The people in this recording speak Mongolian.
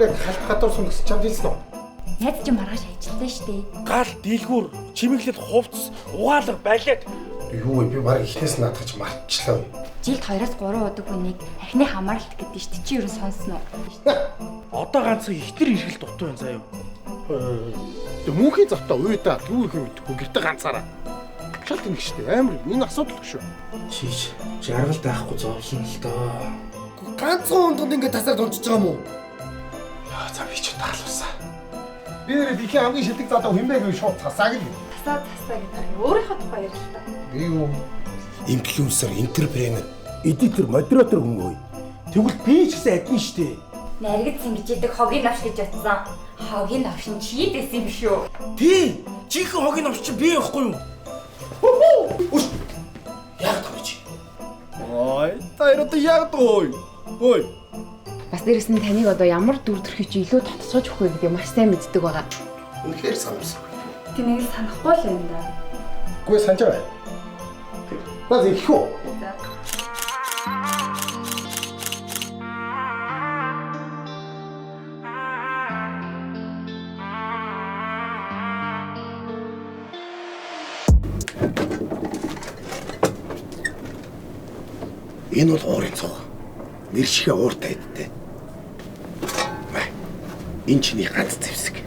Өнөөдөр яг халт гадуур сум гэсэн чамд хэлсэн үү? Найз чинь маргааш ажилдаа штэ. Гал дийлгүүр, чимэглэл хувцс, угаалга балиад. Юу вэ? Би баг ихнээс наадах чи мартчихлаа. Жилд 2-3 удаг хүнийг архины хамааралт гэдэг штэ. Чи юу сонсно уу? Одоо ганцхан ихтер иргэл дутуу байна заяа. Тэг мөнхийн завтаа уйдаа юу их юм мэдэхгүй гэрте ганцаараа. Шал тэнэг штэ. Амар энэ асуудал шүү. Чийж жаргал даахгүй зовлон л доо. Ганцхан унданд ингэ тасаар дунчиж байгаа юм уу? Яа за би ч таалуулсан. Би нэрээ дэлхийн хамгийн шилдэг залуу хүн бэ гэвэл шууд тасааг л. Тасаа тасаа гэдэг юм. Өөрийнхөө тухай ярил л та. Би юу? Инфлюенсер, энтерпренер, эдитер, модератор хүн өө. Тэгвэл би ч гэсэн адин штэ. Наригд ингэж идэг хогийн навш гэж утсан. Хогийн навш нь чи дэсэн юм шүү. Тий. Жинхэнэ хогийн новш чи би явахгүй юу? Яг таа чи. Ой, та хоёр одоо яг дөө. Ой. Бас дээрэс нь таныг одоо ямар дүр төрхийг чи илүү татцгаж өгөх вэ гэдгийг маш сайн мэддэг байгаа. Үнэхээр санамсаргүй. Тэг нэг л санахгүй л юм да. Үгүй санаж байгаа. Наад их үү? За. Энэ бол уурын цуг. Нэр шигэ ууртай идтэй. Мэ. Энэ чиний ганц зэвсэг.